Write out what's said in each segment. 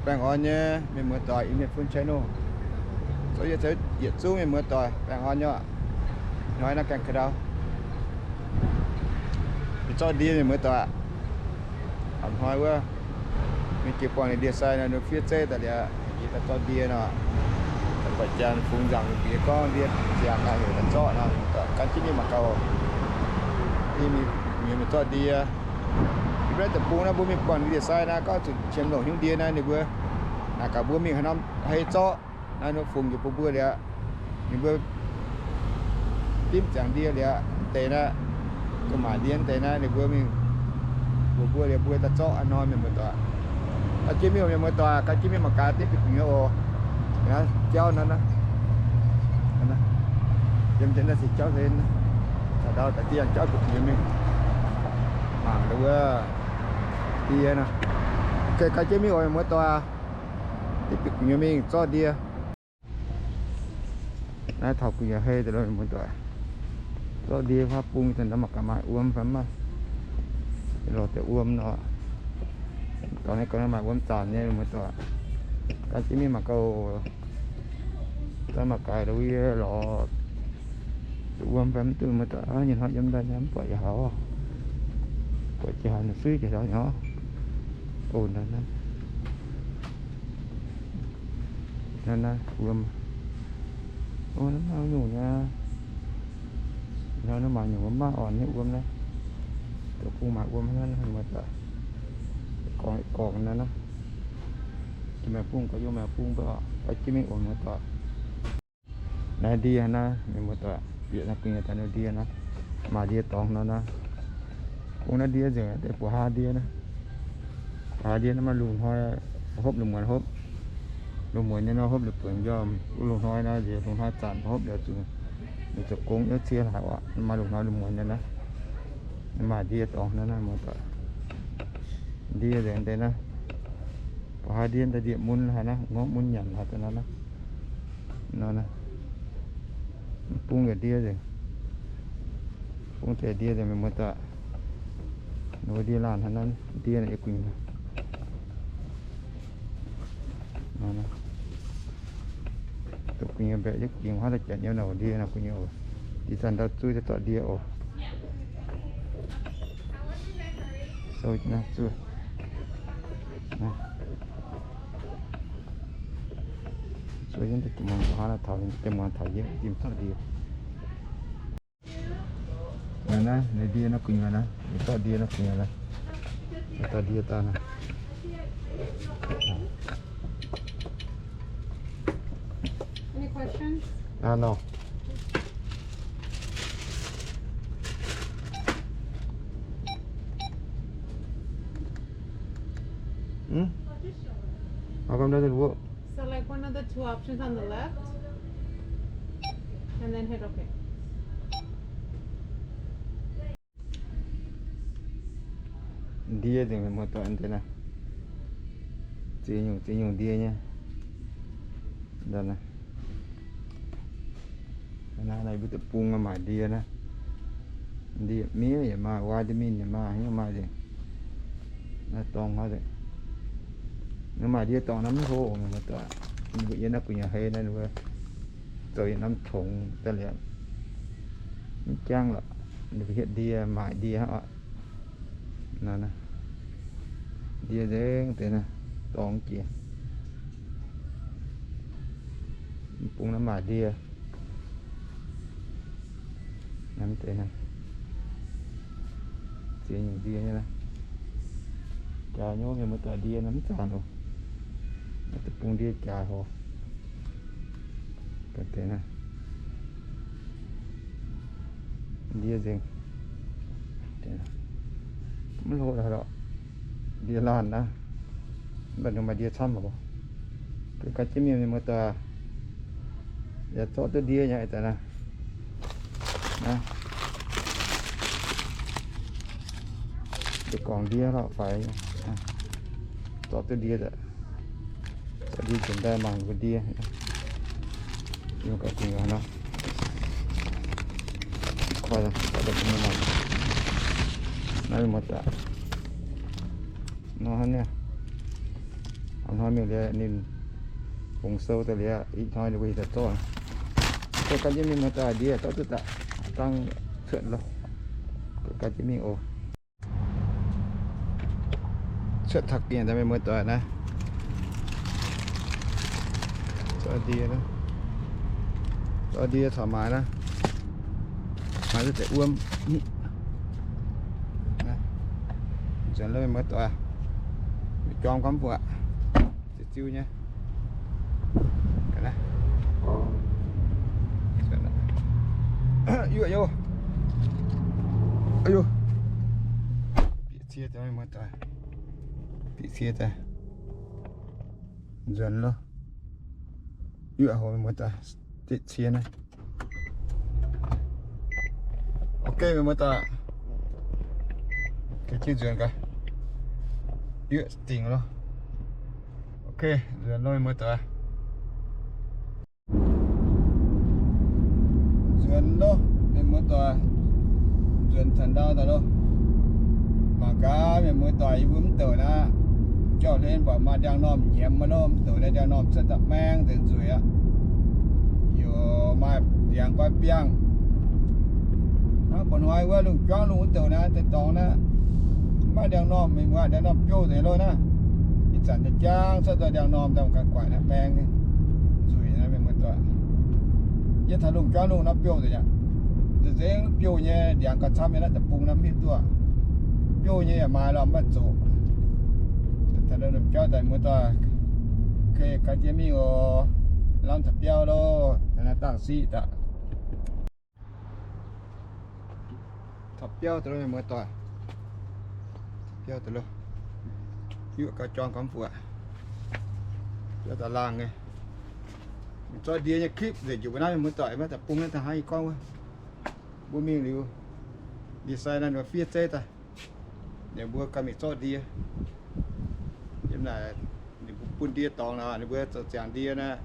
Baengh orn nyei mienh muoz-doic, yie mienh fun channel. Zoux yietc zungv mienh muoz-doic baengh orn nyei. Hnoi naaiv gaengh ka'ndau, mingh zorqv ndie mienh muoz-doic. Hnoi wuov, mingh jiex buangh ninh ndie-sai nor, ninh fiev zeiv daaih liuz, yie daaih zorqv ndie nor. Daaih buatc janx fungx nzaangc mbuox yie gorngv ndie ziangx naaiv, heuc daaih zorqv nor, gan jienv mingh mangc gaax. Mienh mingh zorqv ndie. Yie mbuo naaiv deic-bung naaiv mbuo mingh buangh ninh ndie-sai naaiv, gorngv zuqc qiemx longc hnyouv ndie naaiv, ninh mbuo naaic gaax mbuo mingh haaix norm hei zorqv. Naaiv ninh fungx njiec bun mbuo liuz, ninh mbuo dimv ziangx ndie liuz deix naaiv, duqv maaic ndie deix naaiv, ninh mbuo mingh mbuox mbuo liuz mbuo daaih zorqv a'hnoi mienh muoz-doic. Gan jienv mingh oc mienh muoz-doic, gan jienv mingh mangc gaax deix bieqc gu'nyuoz oc. Jauv naaiv, yiem naaiv se jauv se, caux ndau daaih dieh jauv bieqc gu'nyuoz mingh mangc wuov ndie nor. Gan jienv mingh oc mienh muoz-doic, deix bieqc gu'nyuoz mingh zorqv ndie. Naaiv taux gu'nyuoz hei daaih lorqc mienh muoz-doic. Zorqv ndie huaav bung daaih nor mangc gaax maaih wuom fai mv maaih. Lorz deix wuom nor, dorngx naaiv gau naaiv maaih wuom zanc nyei mienh muoz-doic. Gan jienv mingh mangc gaax oc. Daaih mangc gaax wuov lorz duqv wuom fai mv duqv mienh muoz-doic. Nyei hnoi yiem daaih mv buatc yaac hauv, buatc jiex haaix nor suiv jiex haaix nor. Oc, naaiv naaiv wuom. Oc, naaiv maaih nyungc nyei. Naaiv maaih nyungc wuom, maaih orn nyei wuom naaiv. Deic-bung maaih wuom hnangv naaiv, mienh muoz-doic. Gorngv gorngv naaiv naaiv. Jiex maengx bung, gorx-youz maengx bung mbuo oc, gan jienv mingh oc mienh muoz-doic. Naaiv ndie naaiv mienh muoz-doic, bieqc naaiv gu'nyuoz daaih ndie naaiv, maaih ndie dorngx nor naaiv. Bung naaiv ndie nzengc, deix buoz-haa ndie naaiv. Buoz-haa ndie naaiv maaih lungh hnoi hopv lungh muonz hopv. Lungh muonz nyei nor hopv liuz buonc njormh, lungh hnoi naaiv nziex lungh hnoi zanc hopv liuz zuqc, zuqc gong yiem cie haic oc. Maaih lungh hnoi lungh muonz nyei naaiv, maaih ndie dorngx naaiv, naaiv muoz-doic. Ndie nzengc deix naaiv. Buoz-haa ndie daaih nzieqc mun haic naaiv, ngorv mun nyanc haic daaih naaiv. Nor naaiv, bung yaac ndie nzengc. Bung deix ndie nzengc mienh muoz-doic. Nor ndie laanh haic naaiv, ndie naaiv yietc gu'nyuoz. Nor naaiv, duqv gu'nyuoz mbaeqc yietc gu'nyuoz, huaav daaih janx yiem naaiv ndie naaiv gu'nyuoz oc. Ih zanc ndau zuov daaih zorqv ndie oc. Sou naaiv zuov. Zuov yiem deix muangx taux haaix, taux deix muangx taux yiem jimv zorqv ndie. Naaiv naaiv ndie naaiv gu'nyuoz naaiv, ninh zorqv ndie naaiv gu'nyuoz naaiv. Dorh ndie daaih naaiv. Any questions? Ah, no. Hmm? How come doesn't work? Select one of the two options on the left, and then hit OK. Ndie nzengc mienh muoz-doic deix naaiv. Ziex nyungc, ziex nyungc ndie nyei. Naaiv, naaiv mbuo deic-bung maaic ndie naaiv. Ndie miev yaac maaih, vitamin yaac maaih, haaix nyungc maaih nzengc. Naaiv dorngx hnangv nzengc. Ninh maaih ndie dorngx naaiv mv hlo mienh muoz-doic. Ninh mbuo yiem naaiv gu'nyuoz hei naaiv, ninh mbuo zoux yietc norm tongx daaih liuz, mv jangv lorqc. Ninh mbuo hietv ndie, maaic ndie hnangv oc. Naaiv, ndie nzengc deix naaiv, dorngx jiex. Bung naaiv maaic ndie. Naaiv deix naaiv, ziex nyungc ndie nyei naaiv. Jaaix nyei mienh muoz-doic, ndie naaiv mv zaanc oc. Naaiv deic-bung ndie jaaix hoc. Deix naaiv, ndie nzengc. Mv hlo lorqc, ndie laanh naaiv. Mv baac ninh maaih ndie camv oc. Gan jienv mienh muoz-doic, yaac zorqv duqv ndie nyei daaih naaiv. Naaiv, deix gorngv ndie lorqc faix. Zorqv duqv ndie daaih. Zorqv ndie njiec daaih mangc mbuo ndie. Yiem ga'dingc nor, koi, naaiv muoz-doic, nor hnangv naaiv. Hnoi mingh liuz ninh fungx sou daaih liuz, ih hnoi ninh mbuo heuc daaih zorqv. Gan jienv mingh muoz-doic, ndie zorqv duqv daaih, dangh cuotv loh. Gan jienv mingh oc. Cuotv taux gengh daaih, mienh muoz-doic naaiv. Zorqv ndie, zorqv ndie caux maaiz naaiv. Maaiz duqv deix wuom. Nzuonx loh, mienh muoz-doic. Jorm gormx buatc, ziux-ziux nyei. Yuoqv, bieqc cie daaih, mienh muoz-doic. Bieqc cie daaih. Nzuonx loh. Yuoqv, mienh muoz-doic, bieqc cie naaiv. Ok, mienh muoz-doic. Ga'jienv nzuonx gaax. Yuoqv dingc loh. Ok, nzuonx loh, mienh muoz-doic. Nzuonx loh, mienh muoz-doic. Nzuonx caux ndau daaih loh. Mangc gaax, mienh muoz-doic, yie mbuo mv douc naaiv, jauv-hlen buatc maaih ndiangx-normh nyiemz maiv lomh, douc naaiv ndiangx-normh cuotv daaih maeng nzengc nzueic aqv. Yaac maaih ndiangx goiv biangh. Hnangv bun hnoi wuov lungh juangv lungh wuov douc naaiv, deix dorngx naaiv, maaih ndiangx-normh, mienh muoz, ndiangx-normh biouv nzengc loh naaiv. Ih zanc jangv cuotv daaih ndiangx-normh daaih, ganh guaaic naaiv maeng nzueic naaiv, mienh muoz-doic. Yie taux lungh juangv lungh naaiv biouv nzengc aqv. Nzengc biouv nyei ndiangx gauh camv nyei naaiv deic-bung naaiv mv hiuv duqv. Biouv nyei yaac maaih lorqc, mv baac zoqc. Taux lungh juangv daaih, muoz-doic, gan jienv mingh oc. Lamh taux biauv loh, naaiv dangh siqv daaih. Taux biauv daaih loh, mienh muoz-doic. Biauv daaih loh. Yuoqv gauh jorm gormx buatc. Biauv daaih laangh nyei. Mingh zorqv ndie nyei clip nzengc njiec mbuo naaiv, mienh muoz-doic, maiv daaih bung naaiv daaih hnangv yie gorngv wuov. Mbuo mingh liuz, ndie-sai naaiv ninh mbuo fiev zeiv daaih, ninh mbuo ganh mingh zorqv ndie. Yiem naaic ninh mbuo bun ndie dorngx naaic, ninh mbuo zoux ziangx ndie naaiv,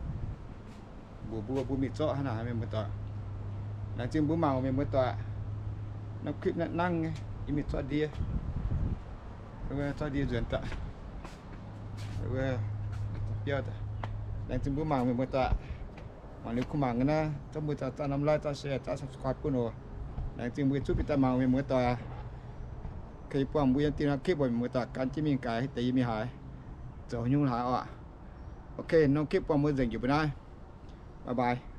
mbuox mbuo, mbuo mingh zorqv hnangv naaic, mienh muoz-doic. Laengz zingh mbuo mangc, mienh muoz-doic. Norm clip naaiv nangv nyei, yie mingh zorqv ndie. Zorqv ndie nzuonx daaih. Biauv daaih. Laengz zingh mbuo mangc, mienh muoz-doic. Mangc liuz kuh mangc naaiv, zorqv mbuo zaah norm like, zaah share, zaah subscribe bun oc. Laengz zingh mbuo zuqv bieqc daaih mangc, mienh muoz-doic. Kei buangh mbuo yiem dingh norm clip oc, mienh muoz-doic, gan jienv mingh gaax deix yie mingh haaix, zoux nyungc haaix oc. Ok, norm clip buangh mbuo nzengc njiec mbuo naaiv. Bye bye.